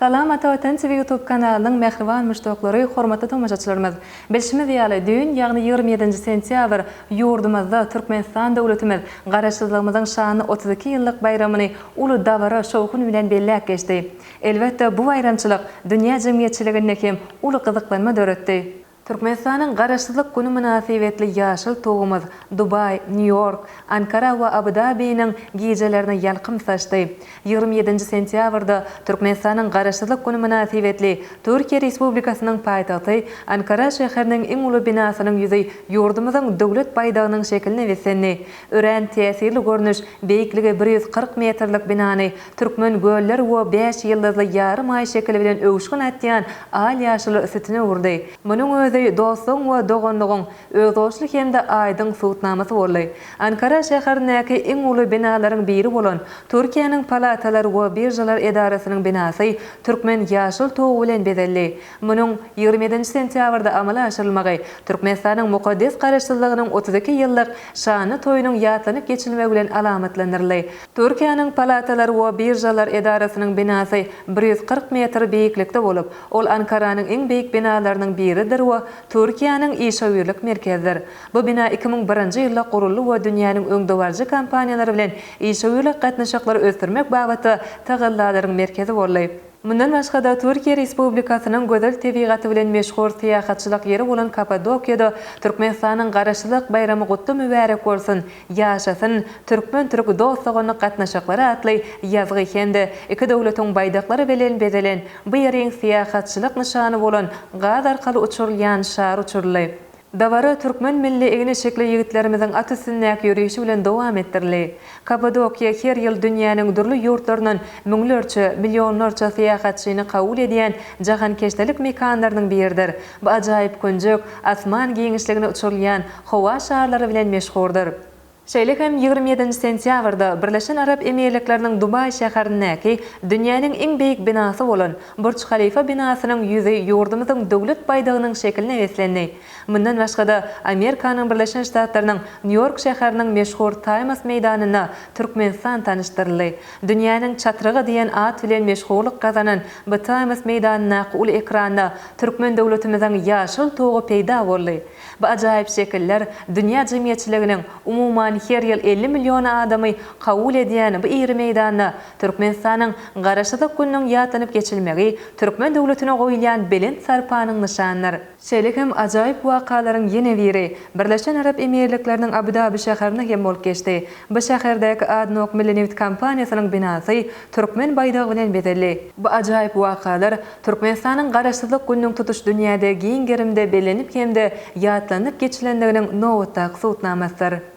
Salam Ata Watan TV YouTube kanalynyň mähriban muşdaklary, hormatly tomaşaçylarymyz! Bilşimiz ýaly, düýn, ýagny 27-nji sentýabr ýurdumyzda Türkmenistan döwletimiz Garaşsyzlygymyzyň şanly 32 ýyllyk baýramyny uly dabara, şowhun bilen belläp geçdi. Elbetde, bu baýramçylyk dünýä jemgyýetçiliginde hem uly gyzyklanma döretdi. Türkmenistanyň Garaşsyzlyk güni mynasybetli ýaşyl tugumyz Dubaý, Nýu-Ýork, Ankara we Abu-Dabiniň gijelerine ýalkym saçdy. 27-nji sentýabrda Türkmenistanyň Garaşsyzlyk güni mynasybetli Türkiýe Respublikasynyň paýtagty Ankara şäheriniň iň uly binasynyň ýüzi ýurdumyzyň Döwlet baýdagynyň şekiline beslendi. Örän täsirli görnüş beýikligi 140 metrlik binany türkmen göller we bäş ýyldyzly ýarym aý şekili bilen öwüşgin atýan al-ýaşyl sütüne öwürdi. Munuň özi dostlugyň we doganlygyň özboluşly hem-de aýdyň subutnamasy boldy. Ankara şäherindäki iň uly binalaryň biri bolan Türkiýäniň Palatalar we biržalar edarasynyň binasy türkmen ýaşyl tugy bilen bezeldi. Munuň 27-nji sentýabrda amala aşyrylmagy Türkmenistanyň mukaddes Garaşsyzlygynyň 32 ýyllyk şanly toýunyň ýatlanyp geçilmegi bilen alamatlandyryldy. Türkiýäniň Palatalar we biržalar edarasynyň binasy 140 metr beýiklikde bolup, ol Ankaranyň iň beýik binalarynyň biridir we Türkiýäniň işewürlik merkezidir. Bu bina 2001-nji ýylda guruldy we dünýäniň öňdebaryjy kompaniýalary bilen işewürlik gatnaşyklary ösdürmek babatda tagallalaryň merkezi boldy. Mundan başga-da, Türkiýe Respublikasynyň gözel tebigaty bilen meşhur syýahatçylyk ýeri bolan Kapadokiýada Türkmenistanyň Garaşsyzlyk baýramy gutly mübärek bolsun, ýaşasyn, türkmen-türk dost-doganlyk gatnaşyklary atly ýazgy hem-de iki döwletiň baýdaklary bilen bezelen bu ýeriň syýahatçylyk nyşany bolan gaz arkaly uçurylýan şar uçuryldy. Dabara türkmen milli egin-eşikli ýigitlerimiziň at üstündäki ýörişi bilen dowam etdirildi. Kapadokiýa her ýyl dünýäniň dürli ýurtlaryndan müňlerçe, millionlarça syýahatçyny kabul edýän jahankeşdelik mekanlarynyň biridir. Bu ajaýyp künjek asman giňişligine uçurylýan howa şarlary bilen meşhurdyr. Şeýle hem 27-nji sentýabrda Birleşen Arap Emirlikleriniň Dubaý şäherindäki dünýäniň iň beýik binasy bolan Burj Halifa binasynyň ýüzi ýurdumyzyň Döwlet baýdagynyň şekiline beslendi. Mundan başga-da, Amerikanyň Birleşen Ştatlarynyň Nýu-Ýork şäheriniň meşhur Taýms meýdanynda Türkmenistan tanyşdyryldy. Dünýäniň çatrygy diýen at bilen meşhurlyk gazanan bu Taýms meýdanyndaky uly ekranda türkmen döwletimiziň ýaşyl tugy peýda boldy. Bu ajaýyp şekiller dünýä jemgyýetçiliginiň, umuman, her ýyl 50 million adamy kabul edýän bu iri meýdanda Türkmenistanyň Garaşsyzlyk gününiň ýatlanyp geçilmegi türkmen döwletine goýulýan belent sarpanyň nyşanydyr. Şeýle hem ajaýyp wakalaryň ýene biri Birleşen Arap Emirlikleriniň Abu-Dabi şäherinde hem bolup geçdi. Bu şäherdäki ADNOC milli nebit kompaniýasynyň binasy türkmen baýdagy bilen bezeldi. Bu ajaýyp wakalar Türkmenistanyň Garaşsyzlyk gününiň tutuş dünýäde giň gerimde bellenip hem-de ýatlanyp geçilendiginiň nobatdaky subutnamasydyr.